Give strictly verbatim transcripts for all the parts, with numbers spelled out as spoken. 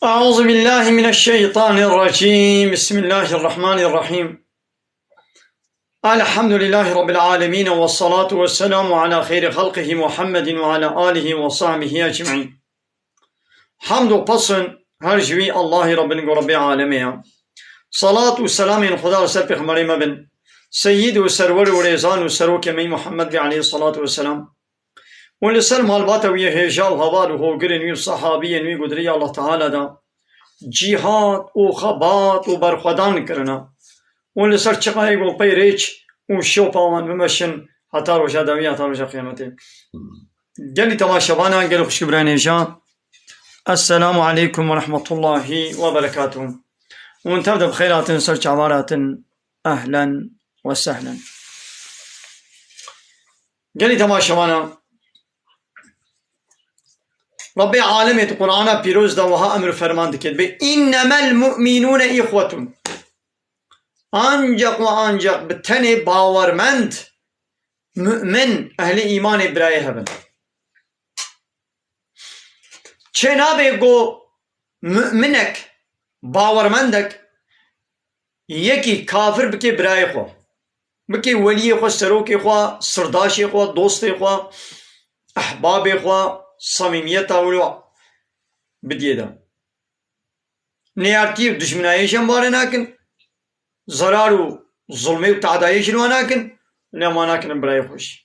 أعوذ بالله من الشيطان الرجيم. بسم الله الرحمن الرحيم. الحمد لله رب العالمين، والصلاة والسلام على خير خلقه محمد وعلى آله وصحبه أجمعين. Hamd û pesn her ji wî Allahî Rabbin ku Rabbê alemê ye. Salat û selamên Xuda li ser Pêxemberê me bin, Seyyid û Serwer û Rêzan û Serokê me Muhammed bê aleyhissalatu vesselam. Û li ser malbata wî hêja û heval û hogirên wî û sahabiyên wî ku di rêya Allah Teala de cîhad û xebat û berxwedan kirine. Û li ser çiqayê ku pey rêç û şopa wan bimeşin heta roja dawî, heta roja qiyametê. Gelî temaşevanan, gelî xwişk birayên hêja. Esselamu aleykum ve rahmetullahi ve berekatuhu. Hûn tev de bi xêr hatin, ser çavan hatin. Ehlen ve sehlen. Gelî temaşevana, Rabbê alemê di Qur'ana pîroz de wiha emr û ferman dike, dibê, "Înnemel mu'minûne îxwetun." Ancak ve ancak bi tenê bawermend, mu'min, ehlê îmanê birayê hebin. Çê nabe ku mu'minek, bawermendek, yekî kafir bike birayê xwe, bike weliyê xwe, serokê xwe, sirdaşê xwe, dostê xwe, ehbabê xwe, samîmiyeta wilo bidiyê de. Neyartî û dijminayê jî em bare nakin, zerar û zulmê û tadayê jî li wan nakin, lê em wan nakin em birayê xwe jî.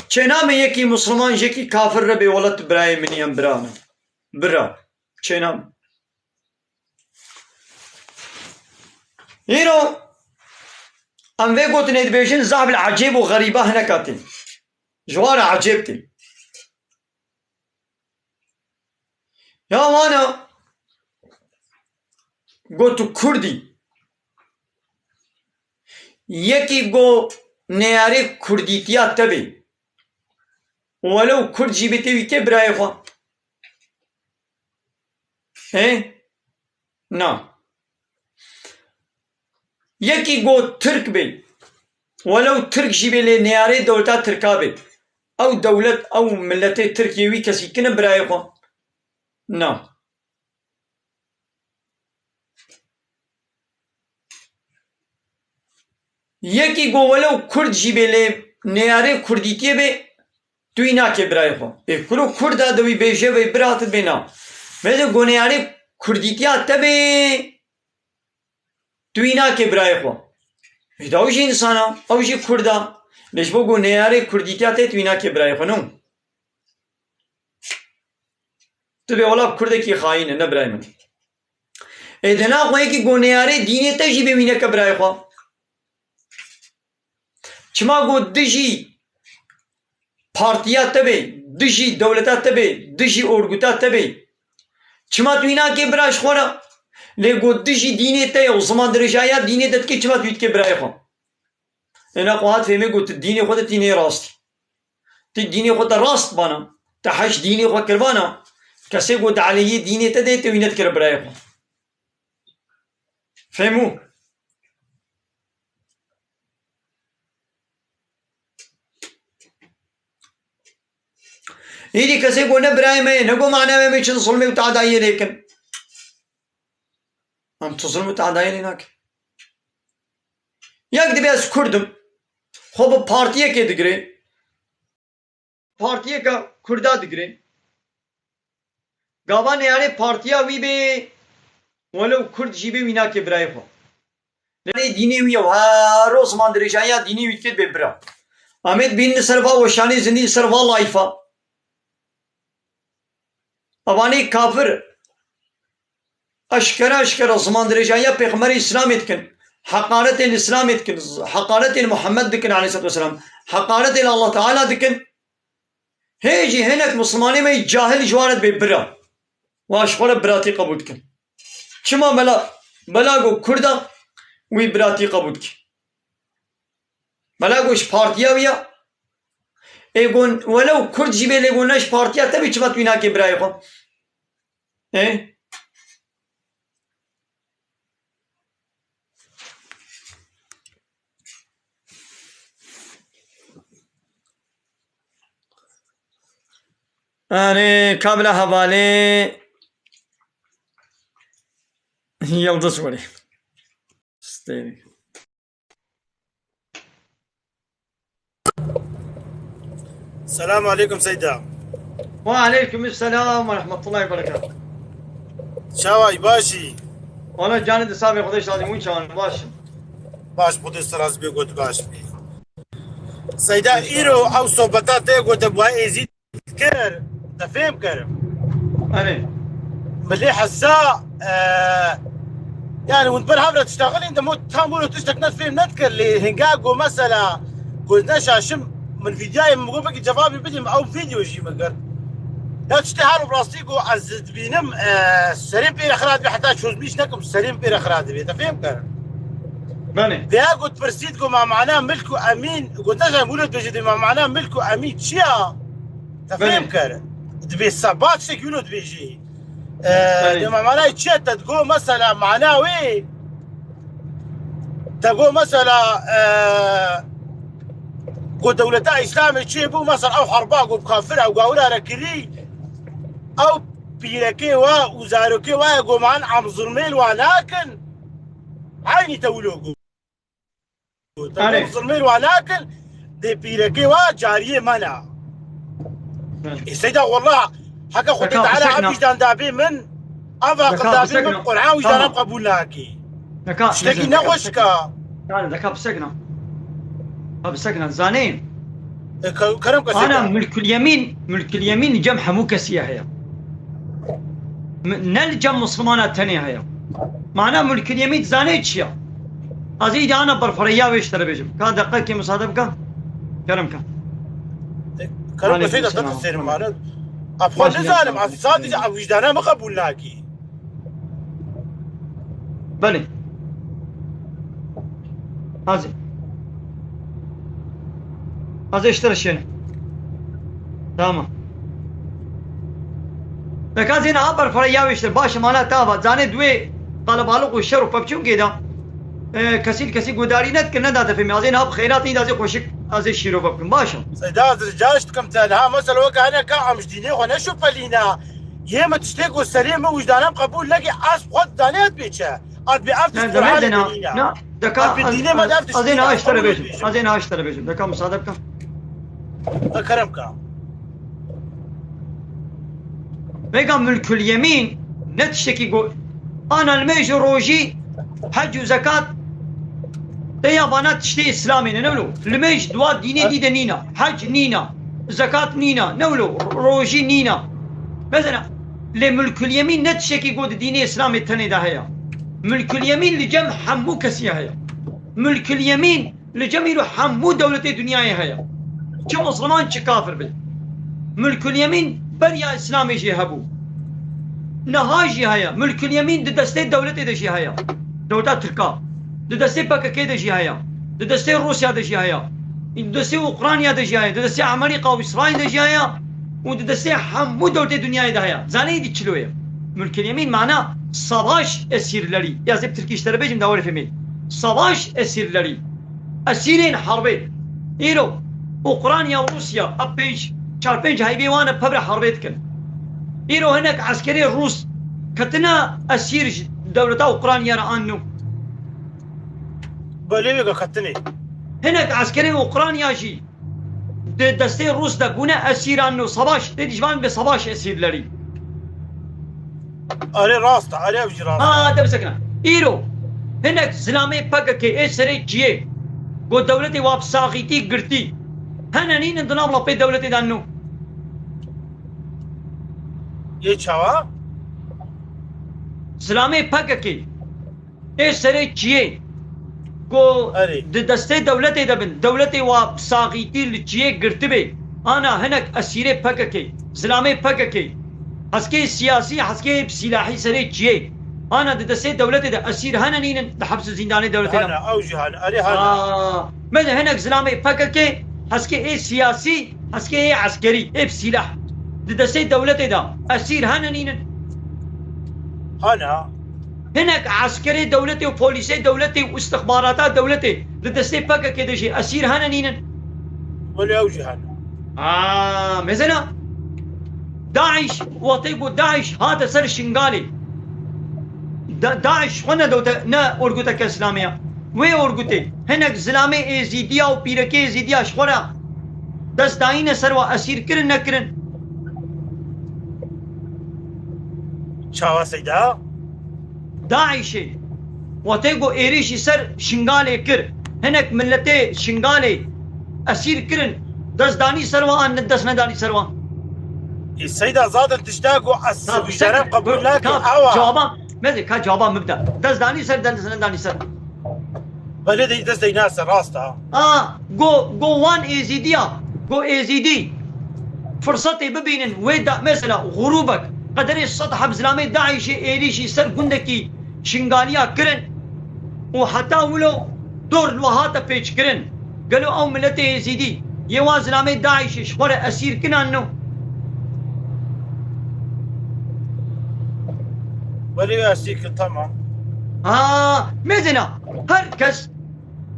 Çêname yekî Misliman ji yekî kafir re bê, wela tu birayê min î, em bira ne. Bira. Çêname. Îro em vê gotinê dibêjin, zaf li ecêb û xerîba hineka tê. Ji wan re ecêb tê. Ya wana go tu Kurd î. Yekî go neyarê Kurdîtiya te bê. Welew Kurd jî bê, tê wî kê birayê xwe? Hê? Na. Yekî go Tirk bê. Welew Tirk jî bê, lê neyarê dewleta Tirka bê. Ew dewlet, ew miletê Tirk yê wî kesî kin e birayê xwe? Na. Yekî go welew Kurd jî bê, lê neyarê Kurdîtiyê bê, tu wî nakê birayê xwe. Ê kuro Kurd a, dewî bêje vê bira, tu dibê na. Mêze go neyarê Kurdîtiya te bê, tu wî nakê birayê xwe. Ê da ew jî însan a, ew jî Kurd a. Lê ji bo go neyarê Kurdîtiya te, tu wî nakê birayê xwe, no? Tu bê wela Kurdekî xayîn e, ne birayê min. Ê dena xwe yekî go neyarê dînê te jî bê, wî neke birayê xwe. Çima go dijî partiya te bê, dijî dewleta te bê, dijî orguta te bê? Çima tu wî nakê bira ji xwe re? Lê go dijî dînê te ye û ziman dirêjaya dînê te dike, çima tu wî dikê birayê xwe? Êna xwe hat fêmê got, tu dînê xwe de tînê rast. Tu dînê xwe te rast bana. Te heş dînê xwe kir vana. Kesê ku di aleyhê dînê te de, te wî nedikir birayê xwe. Fehmû? Îdî kesê ku ne birayê me ye, ne ku mana me, me çi zilmê û tadayiyê lê kin. Em tu zilm û tadayê lê nakin. Yek dibe ez Kurd im, xwe bi partiyekê digire. Partiyeke Kurda digire. Gava neyarê partiya wî bê, welew Kurd jî bê, wî nake birayê xwe. Lê dînê wî ye û her roj zimandirêjaniya dînê wî dike, dibê bira. Em ê dibînin li ser va weşanê zindî, li ser va layfa. Evanê kafir eşkere eşkere zimandirêjaniya Pêxemberê Îslamê dikin. Heqaretê li Îslamê dikin. Heqaretê li Muhammed dikin aleyhisselatu vesselam. Heqaretê li Allah Teala dikin. Hê jî hinek Mislimanê me cahil ji wan re dibê bira. Wan ji xwe re biratî qebûl dikin. Çima bela, bela ku Kurd e, wî biratî qebûl dike. Bela ku ji partiya wî ye. Ê gon, welew Kurd jî bê, lê gon ne ji partiya te bê, çima tu wî nakê birayê xwe? Ê? Erê, kabla hevalê Yıldız Weli. Stay. Selamun aleykum Seyda. Ve aleykum selam ve rahmetullahi ve berekatuhu. Çawa yî, baş î? Wala canê di sabê Xwedê şadî, hûn çawan, baş in? Baş, Xwedê ser razî bê, got baş bî. Seyda, înşallah. Îro ew sohbeta te got, Ebu Êzîd kir, te fêm kir. Erê. Milê hesa, e, yani hûn ber hev re tişta xilîn, demo tam wilo tiştek ne fêm nedikir, lê hinga go mesela, go ne şaşim, min vîdyoyê min go, belkî cevabê bidîm, ew vîdyo jî min kir. Ya tiştê her rastî go ez dibînim, e, serê pêre xira dibe, heta çözmîş nekim, serê pêre xira dibe, te fêm kir? Belê. Veya got pirsît go ma mana milk û emîn, got ne şaşim, wilo dibêjî dê ma mana milk û emîn çi ya? Te fêm kir? Dibê seba tiştekî wilo dibêjî. Ee, dê manayê çi ye? Te digo mesela mana wê. Te go mesela, ee, go dewleta Îslamê çê bû, mesela ew herba go kafir ew gawira re kirî. Ew pîrekê wa û zarokê wa ye go man em zilmê li wa nakin. Eynî te wilo go. Erê. Zilmê wa nakin, dê pîrekê wa cariyê me ne. Erê. Ê Seyda, wallah, heke Xwedê Teala ev wijdan dabê min, ev aqil dabê min, Qur'an wijdan em qebûl nakî. Deka, tiştekî ne xweşik e. Deka, deka bisekna. Ha, bisekna. Zanê. E, ke-, kerem ke Seyda. Ana Mulkul Yemîn, Mulkul Yemîn cem hemû kesî heye. M-, ne li cem Mislimana tenê heye. Mana Mulkul Yemîn zanê çi ya? Ez ê dana berfirehîya wê ji te re bêjim. Ka deqekê misade bike. Kerem ke. Kerem ke Seyda, te selam. Baş, nizanim, ez sadece ev wijdana min qebûl nakî. Belê. Hazır. Hazır, işte şöyle. Tamam. Deka zêna ha berfirehîya wê işte. Baş, mana tava. Zanê duê qalabalix û şer û pevçûn gêda. E, kesî li kesî guhdarî nedikir, nedate fêmî. Azê niha bi xeyratî da zê xweşik, azê şîrove bikim. Baş e. Seyda, ez rica ji dikim te niha mesela weke hene ka em ji dînê xwe neşopelîne. Yê min tiştê ku serê min wijdana min qebûl neke, ez xwe dane ez bê çi? Ez bê ev tişt Qur'anê de nîne. Na, deka, ez bê dînê me de ev tişt nîne. Ez ê niha ji te re bêjim. Ez ê niha ji te re bêjim. Deka, misade bike. E, kerem ka. Vêga Mulkul Yemîn ne tiştekî go-, ana limêj û rojî, hec û zekat, te ya vana tiştê Îslamê ne, ne wilo. Limêj dua dînê dî de nîna, hec nîna, zekat nîna, ne wilo, rojî nîna. Mesela, lê Mulkul Yemîn ne tiştekî go di dînê Îslamê tenê de heye. Mulkul Yemîn li cem hemû kesî heye. Mulkul Yemîn li cem îro hemû dewletê dinyayê heye. Çi Misliman, çi kafir be. Mulkul Yemîn beriya Îslamê jî hebû. Niha jî heye. Mulkul Yemîn di destê dewletê de jî heye. Dewleta Tirka. Di destê P K K de jî heye. Di destê Rûsya de jî heye. Di destê Ukrayna de jî heye. Di destê Amerîka û Îsraîl de jî heye. û di destê hemû dewletê dinyayê de heye. Zanî dî çilo ye? Mulkil yemîn mana savaş esîrlerî. Ya zê bi tirkî ji te re bêjim da werê fêmê. Savaş esîrlerî. Esîrên herbê. Îro Ukrayna û Rûsya ev pênc, çar pênc heybê wan e pevre herbê dikin. Îro hinek eskerê Rûs ketine esîr ji dewleta Ukrayna re an nû. Belê wê ketine. Hinek eskerê Ukrayna jî di destê Rûs de bûne esîran û savaş, tê dijvan be savaş esîrlerî. Erê rast e, erê ev jî rast e. Ha, te bisekine. Îro hinek zilamê P K K ê serê çiyê ku dewletê wa bi saxîtî girtî, hene nînin di nav lapê dewletê de nû. Yê çawa? Zilamê P K K ê serê çiyê ku Erê. di destê dewletê de bin, dewletê wa bi saxîtî li çiyê girtibê, ana hinek esîrê P K K, zilamê P K K, heskê siyasî, heskê bi sîlahî serê çiyê, ana di destê dewletê de esîr hene nînin, di heps û zîndanê dewletê de. Hene, ew jî hene. Erê hene. Aa, me de hinek zilamê P K K, heskê ê siyasî, heskê ê eskerî, ê bi sîlah, di destê dewletê de esîr hene nînin. Hene. Hinek eskerê dewletê û polîsê dewletê û istixbarata dewletê di destê P K K de jî esîr hene nînin. Wele ew jî hene. Aa, mezena. DAIŞ, wextê ku DAIŞ hate ser Şingalê. Da-, DAIŞ xwe ne dewte-, ne orguteke Îslamê ya. Wê orgutê, hinek zilamê Êzîdiya û pîrekê Êzîdiya ji xwe re dest dayîne ser wa esîr kirin nekirin. Çawa Seyda? DAIŞê wextê ku êrîşî ser Şingalê kir, hinek miletê Şingalê esîr kirin, dest danî ser wan an dest nedanî ser wan? Ê Seyda, zaten tişta ku ez Ka, wî jere qebûl nakim, ka, ew e. Cewaba, mezê, ka cewaba min bide. Dest danî ser, dest nedanî ser. Belê de dest deyna ser, rast e. A, go, go wan Êzîdiya, go Êzîdî firsetê bibînin, wê da, mesela, grûbek, qederê sed heb zilamê DAIŞê êrîşî ser gundekî Şingaliya kirin û heta wilo dor li we hate pêçkirin. Gelo ew miletê Êzîdî yê wan zilamê DAIŞê ji xwe re esîr kinan no? Welê esîr kin, tamam. Ha, mezina, her kes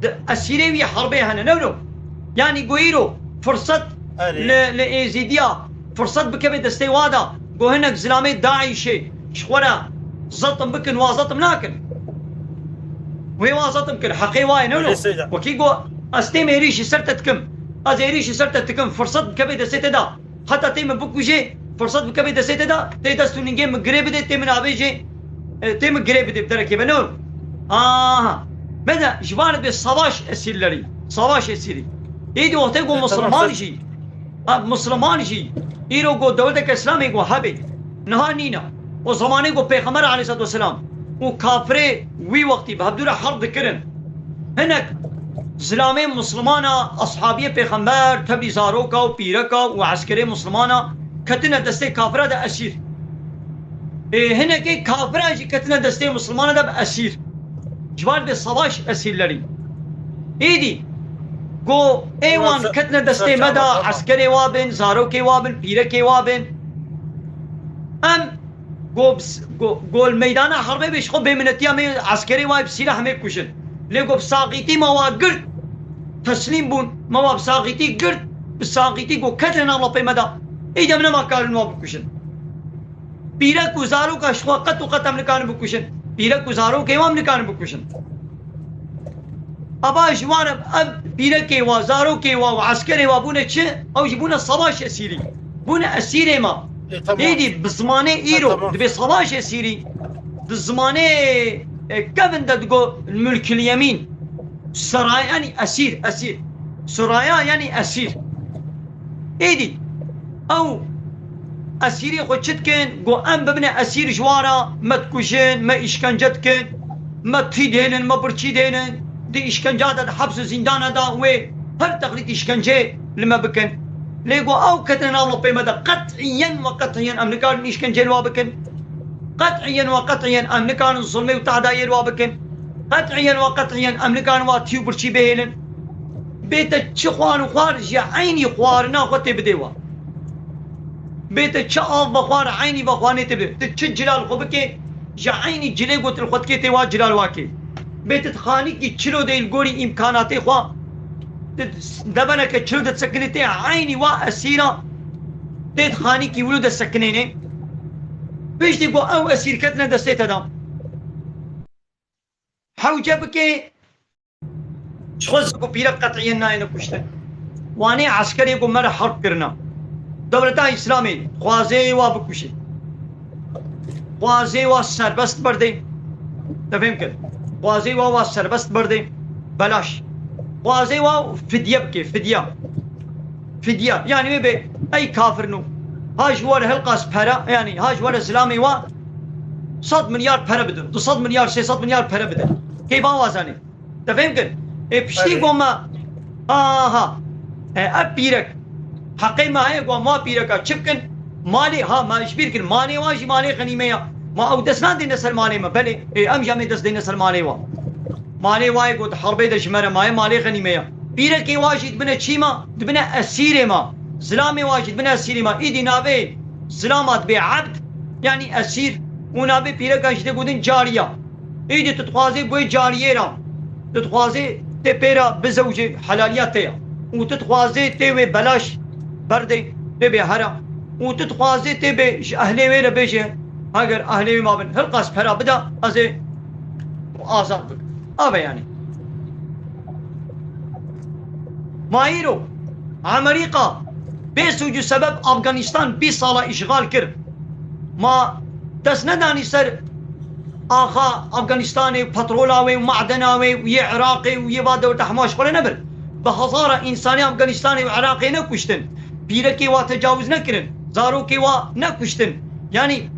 di esîrê wî herbê hene, ne wilo? Yanî go îro firset Erê. li, li Êzîdiya firset bikeve destê wa da, go hinek zilamê DAIŞê ji xwe re zetim bikin, wa zetim nakin. Wê wa zetim kir, heqê wa ye, ne wilo? Erê Seyda. Wekî go ez têm êrîşî ser te dikim, ez êrîşî ser te dikim, firset bikeve destê te da. Heta tê min bikujê, firset bikevê destê te de, tê dest û ningê min girê bidê, tê min avêjê, e, tê min girê bidê bi derekê ve, ne? Aha. Me de ji van be savaş esîrlerî. Savaş esîrî. Êdî wextê ku E, tamam, Misliman sen jî, ha, Misliman jî, îro ku dewleteke Îslamê ku hebe, niha nîne. O zamanê ku Pêxember aleyhissalatu vesselam û kafirê wî wextî bi hevdû re herb dikirin, hinek zilamê Mislimana, ashabiyê Pêxember, tevlî zaroka û pîreka û eskerê Mislimana ketine destê kafira de esîr. Ê, hinekê kafira jî ketine destê Mislimana de bi esîr. Ji van be savaş esîrlerî. Êdî, go ê wan Tamam, ketine destê tamam, me de, tamam. eskerê wa bin, zarokê wa bin, pîrekê wa bin. Em Go, go, go li meydana herbê bê ji xwe bêminetiya me eskerê wa bi sîlah me kujin. Lê go bi saxîtî me wa girt, teslîm bûn, me wa bi saxîtî girt, bi saxîtî go ketin nav lapê me da. Îdem nema karin wa bikujin. Pîrek û zaroka ji xwe qet û qet em nikarin bikujin. Pîrek û zarokê wan nikarin bikujin. Ava ji wan re ev pîrekê wa, zarokê wa û eskerê wa bûne çi? Ew jî bûne savaş esîrî. Bûne esîrê me. E, tamam. Êdî bi zimanê E, îro tamam. dibê savaş esîrî. Di zimanê, e, kevin de digo mulkil yemîn. Seraya yanî esîr, esîr. Seraya yanî esîr. Êdî ew esîrê xwe çi dikin? Go em bibine esîr ji wan re, me dikujin, me îşkence dikin, me tî dihêlin, me birçî dihêlin, di îşkenca de, di heps û zîndana de wê her texlît îşkence li me bikin. Lê go ew ketine nav lapê me de, qet'iyen ve qet'iyen em nikarin îşkence li wa bikin. Qet'iyen ve qet'iyen em nikarin zulmê û tehdayê li wa bikin. Qet'iyen ve qet'iyen em nikarin wa tî û birçî bihêlin. Bê te çi xwar û xwar ji eynî xwarina xwe tê bidê wa. Bê tu çi av vexwar, eynî vexwanê tu bi. Tu çi cilal xwe bike, ji eynî cilê got li xwe dikê tê wa cilal wake. Bê tu xanîkî çilo de li gorî îmkanatê xwe, tu deveneke çilo de sekinê tê eynî wa esîra tê xanîkî wilo de sekinêne. Piştî ku ew esîr ketine destê te de. Hewce bike, ji xwe ku pîrek qet'iyen nayêne kuştin. Wanê eskerê ku me re herb kirina. Dewleta Îslamê xwazê wa bikuşê. Xwazê wa serbest berdê. Te fêm kir. Xwazê wa wa serbest berdê. Belaş. Xwazê wa fidye bike, fidye. Fidye. Yani wê bê, ey kafirno. Ha ji were hilqas pera, yani ha ji were zilamê wa sed milyar pere bidin. Du sed milyar, sê sed milyar pere bidin. Keyfa wazanê. Te fêm kir? Ê piştî Erê. Go me, aha, e, ev pîrek. Heqê me heye go ma pîreka çi bikin? Malê, ha, me ji bîr kir. Malê wa jî malê xenîme ya. Ma ew dest nadêne ser malê me. Belê, ê, em jî em ê dest dêne ser malê wa. Malê wa yê got herbê de ji me re maye, malê xenîme ya. Pîrekê wa jî dibine çî ma? Dibine esîrê ma. Zilamê wa jî dibine esîrê ma. Îdî navê zilama dibê ebd, yanî esîr. Û navê pîreka jî tê gotin cariya. Îdî tu dixwazê bi wê cariyê re, tu dixwazê tê pê re bizewicê, helaliya te ye. Û tu dixwazê tê wê belaş berdê, tê bê here. Û tu dixwazê tê bê ji ehlê wê re bêje, heger ehlê wê mabin, hilqas pera bida, ez ê azad bikim. Ave yani. Ma îro Amerîka bê sûc û sebeb Afganistan bîst sala îşxal kir. Ma dest nedanî ser axa Afganistanê û petrola wê û madena wê û yê Iraqê û yê va dewleta hema ji xwe re nebir. Bi hezara însanê Afganistanê û Iraqê nekuştin. Pîrekê wa tecawuz nekirin. Zarokê wa nekuştin. Yanî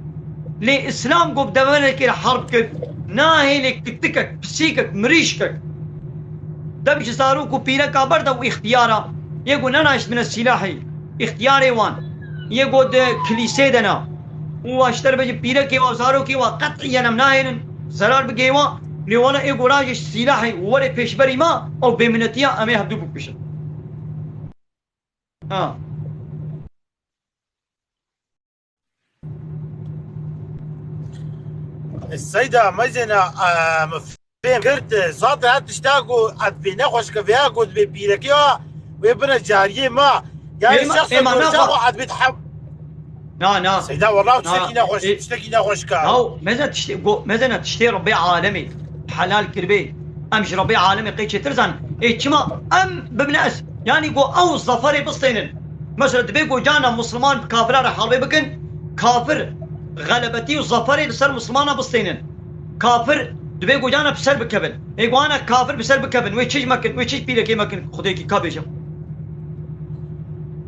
lê Îslam got devenekê re herb kir. Nahêlê kitikek, pisîkek, mirîşkek. Dem ji zarok û pîreka berda û îxtiyara. Yê got nenaşt bine sîlahê. Îxtiyarê wan. Yê got di kilîsê de ne. Û wa ji te re bêje pîrekê wa, zarokê wa qet'iyen em nahêlin zerar bigê wa. Lê wele ê gorajê sîlahê û werê pêşberî ma, ew bêminetiya em ê hevdû bikuşin. Ha. Seyda, mezêna, e, min fêm girt, e, zaten her tişta ku ez bê nexweş ke veya ku dibê pîrekê wa wê bine cariyê ma. Yani Êma, şexsa êma, görüşa naxwe- xwe ez bê hem- Na, na. Seyda, wallah, Na, tiştekî nexweş, e, tiştekî nexweş ka. Yaw, mezena tiştê, go-, mezena tiştê Rebbê alemê helal kiribê. Em ji Rebbê alemê qey çêtir zan. Ê çima em bibine ez, yani go ew zaferê bistênin. Mesela dibê go cana Musliman bi kafira re herbê bikin, kafir xelebetî û zaferê li ser Muslimana bistênin. Kafir dibê go cana bi ser bikevin. Ê go ana kafir bi ser bikevin. Wê çi ji me kin, wê çi ji pîrekê me kin, Xwedêkî ka bêjim.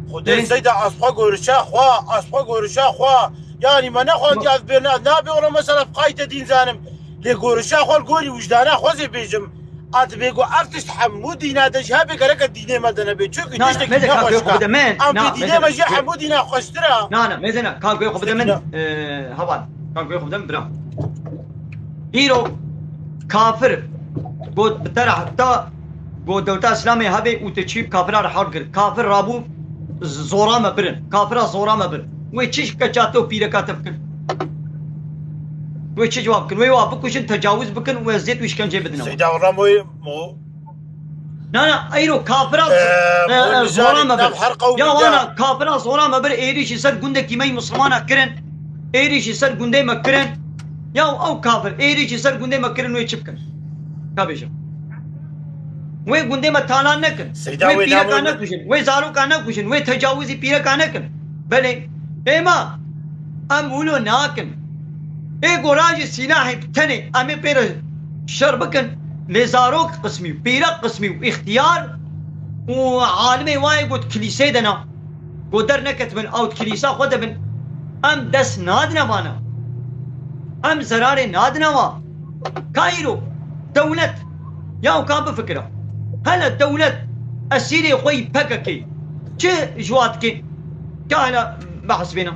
Xwedê Ê? Seyda, ez xwe gorişa xwe, ez xwe gorişa xwe. Yani me nexwend Ma- ez bê ne, nabê ona mesela qayte dîn zanim. Lê gorişa xwe li gorî wijdana xwe zê bêjim. Ez dibê ku ev tişt hemû dîna de ji hebê gereke dînê me de nebe. Çünkü Na, na, tiştekî meze ka nexweş guhê xwe ka. Bide min. Em Na, pê dînê meze me jî ka. Hemû dîna xweştir e. Na, na, meze na, ka guhê xwe bide min, Tiştekî e, heval. Ka guhê xwe bide min, bira. Îro kafir got bi te re heta got dewleta Îslamê hebe û te çî kafira re herb kir. Kafir rabû z-, zora me birin. Kafira zora me bir. Wê çi ji keça te û pîreka te bikin? Wê çi cewab bikin? Wê wa bikujin, tecawuz bikin û eziyet û îşkenceyê bidin. Seyda Ramoyê mo- Na, na, eyro kafira z-, Ee, e, e, zora me bir. Ya wana kafira zora me bir, êrîşî ser gundekî me yî Mislimana kirin. Êrîşî ser gundê me kirin. Ya ew kafir, êrîşî ser gundê me kirin, wê çi bikin? Ka bêjim. Wê gundê me talan nekin. Seyda Wê wê pîreka namûn- nekujin, wê zaroka nekujin, wê tecawizî pîreka nekin. Belê, êma em wilo nakin. Ê gorajê sîlahê bi tenê em ê pê re şer bikin, lê zarok qismî û pîrek qismî û îxtiyar û alimê wayê got kilîsê de ne. Got derneketibin, ew di kilîsa xwe de bin. Em dest nadine vana. Em zerarê nadine wa. Ka îro dewlet ya ka bifikira. Hele dewlet esîrê xwe yî P K K çi ji wa dike? Ka hele behs bêne.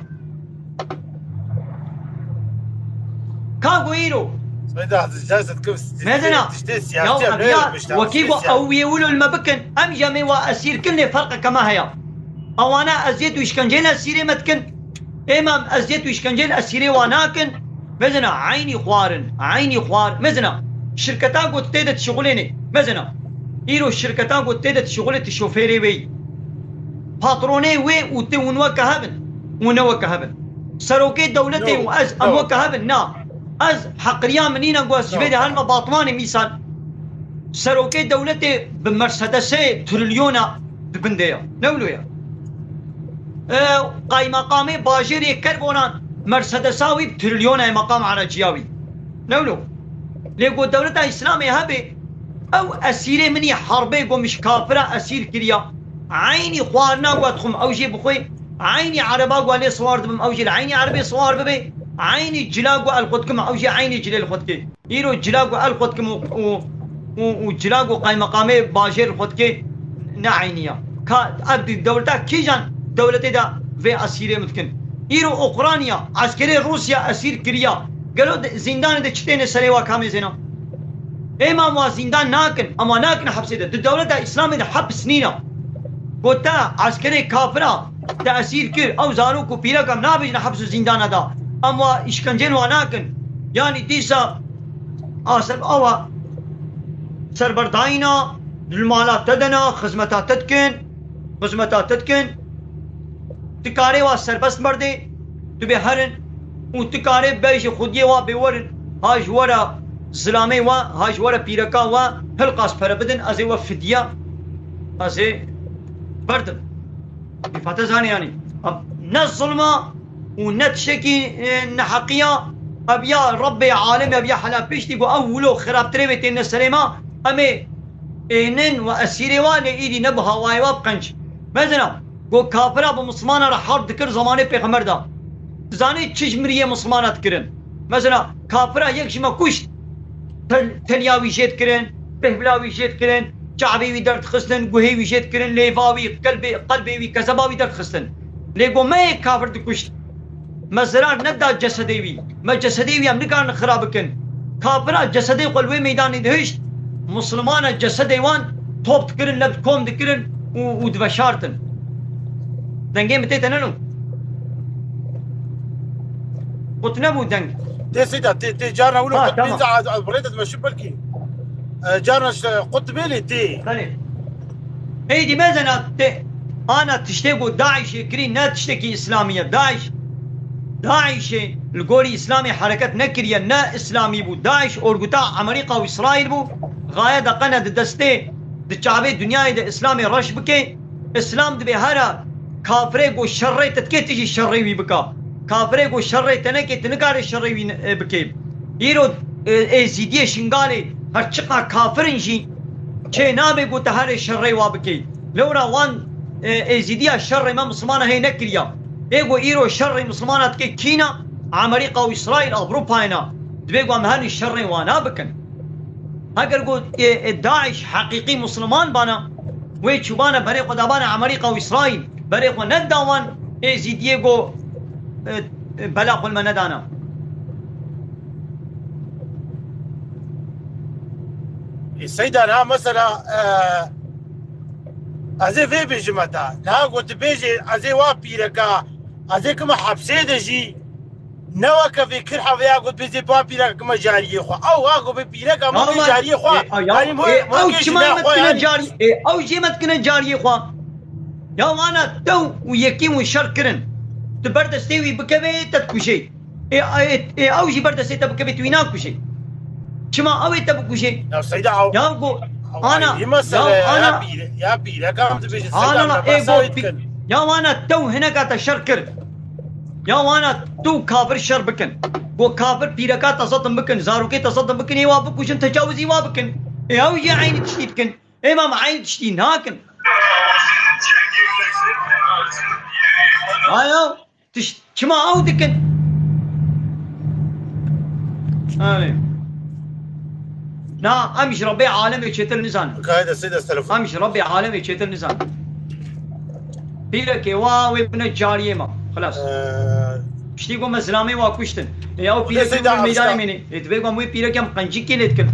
Ka go îro. Mezena. Ya ev ya wekî go ew yê wilo li me bikin. Em jî em ê wa esîr kin lê ferqeke me heye. Ewana eziyet û îşkenceyên esîrê me dikin. Ê mam, eziyet û îşkenceyê li esîrê wa nakin. Mezina, eynî xwarin, eynî xwar. Mezina, şirketa ku tê de dişixulênê. Mezina, îro şirketa ku tê de dişixulê tu şofêrê wê yî. Patronê wê û tu hûn weke hev in. Hûn ne weke hev in. Serokê dewletê û ez, em weke hev in. Na. Ez heqiriya min nîne ku ez ji vê de helme Batmanê mîsal. Serokê dewletê bi Mercedesê trilyona di bin de ya. Ne wilo ya? E, qaymeqamê bajêrê Kerbonan Mercedesa wî bi trilyona ye, meqam ereciya wî. Ne wilo? Lê ku dewleta Îslamê hebe, ew esîrê min î herbê ku min ji kafira esîr kiriya, eynî xwarina ku dixwim ew jê bixwe, eynî ereba ku lê siwar dibim ew jî li eynî erebê siwar bibe, eynî cila ku li xwe dikim ew jî eynî cilê li xwe dike. Îro cila ku el xwe dikim û, û, û, û cila ku qaymeqamê bajêr xwe dike ne eynî ya. Ka ev di dewleta kîjan dewletê de vê esîrê min dikin? Îro Ukrayna, eskerê Rûsya esîr kiriya. Gelo di zîndanê de çi têne serê wa kamê zêna? Ê mam wa zîndan nakin, em wa nakin hepsê de. Di dewleta Îslamê de heps nîne. Ku te eskerê kafira te esîr kir, ew zarok û pîrek em nabêjin heps û zîndana da. Em wa îşkencên wa nakin. Yanî dîsa Aseb awa serberdayîna, li mala te de ne, xizmeta te dikin, xizmeta te dikin. Tu karê wa serbest merdê, tu bê herin û tu karê bêjî xwediyê wa bê werin, ha ji we re zilamê we, ha ji we re pîreka we, hilqas pere bidin, ez ê we fidye, ez ê berdim. Îfate zanî yanî. Ev ne zilma û ne tiştekî, e, neheqiya. Ev ya Rebbê alem, ev ya hela piştî ku ew wilo xirabtirê wê têne serê me, em ê ênin we esîrê wa lê îdî ne bi hawayê wa bi qenc. Mezina, ku kafira bi Mislimana re harb dikir zamanê Pêxember da. Dizanî çi ji miriyê Mislimana dikirin? Mezina, kafira yek ji me kuşt. Tel-, teliya wî jê dikirin, bêhvila wî jê dikirin, çavê wî derdixistin, guhê wî jê dikirin, lêva wî, kelbê, qelbê wî, kezeba wî derdixistin. Lê got me yê kafir dikuşt. Me zerar neda cesedê wî. Me cesedê wî em nikarin xira bikin. Kafira cesedê xwe li wê meydanê dihişt, Mislimana cesedê wan top dikirin, lev kom dikirin û, û diveşartin. Dengê min tê te neno? Qut nebû deng. Tê Seyda, tê, tê carna wilo Ha, qut tamam. Bênze az, az birêt ez meşhur belkî. E, carna işte qut bêlê tê. Belê. Êdî mezena tê. Ana tiştê ku DAIŞê kirî ne tiştekî îslamî ye. DAIŞ, DAIŞê li gorî îslamê hereket nekiriye, ne îslamî bû. DAIŞ orguta Amerîka û Îsraîl bû. Gaye de qene di destê, di çavê dinyayê de îslamê reş bike. Îslam dibê here kafirê ku şerrê te dike, tu jî şerrê wî bika. Kafirê ku şerrê te neke, tu nikarê şerrê wî, e, bikê. Îro, e, êzîdiyê Şingalê her çiqa kafir in jî çê nabe ku te herê şerrê wa bikê. Lewra wan, e, êzîdiya şerrê me Mislimana hê nekiriya. Ê ku îro şerrê Mislimana dike kîna? Amerîka û Îsraîl, Ewropayê na. Dibê ku em herin şerrê wana bikin. Heger ku, e, e, DAIŞ heqîqî Misliman bana, wê çûbana berê xwe dabana Amerîka û Îsraîl, berê xwe neda wan êzîdiyê ku, e, e, bela xwe li me nedana. Ê, Seyda, niha mesela, e, ez ê vê bêjime te. Niha ku tu bêjê, ez ê wa pîreka, ez ê kime hepsê de jî, ne weke vê kir hevê ya ku bêjê ba pîreka kime cariyê xwe. Ew wa ku bê pîreka min bê Ama, cariyê xwe. e, a, ya, Yanî, e, ew çima ye me dikine cariyê, e, ew jê me dikine cariyê xwe. Ya wana tew û yekî hûn şer kirin. Tu ber destê wî bikevê, te dikujê. Ê, ê, ê, ew jî ber destê te bikevê, tu wî nakujê. Çima ew ê te bikujê? Ya Seyda, ew, Ya go, ew ana, ayrı mesele ya, ya, ana, ya pîre-, ya pîrek em dibêjin, Seyda, ana, me ê behsa go, wê dikin. Ya wana tew hineka te şer kir. Ya wana tu kafir şer bikin. Go kafir pîreka te zetim bikin, zarokê te zetim bikin, ê wa bikujin, tecawizî wa bikin. Ê ew jî eynî tiştî dikin. Ê ma me eynî tiştî nakin. Ayo. Tiş-, çima ew dikin? Anê. Na, em ji Rebbê alemê çêtir nizanin. Gayet ez telefon. Em ji Rebbê alemê çêtir nizanin. Pîrekê wa wê bine cariyê me. Xilas. Ee, Piştî ku me zilamê wa kuştin. Ê, ew pîrekê wê meydanê mînê. Ê, divê ku em wê pîrekê em qencîkê lê dikin.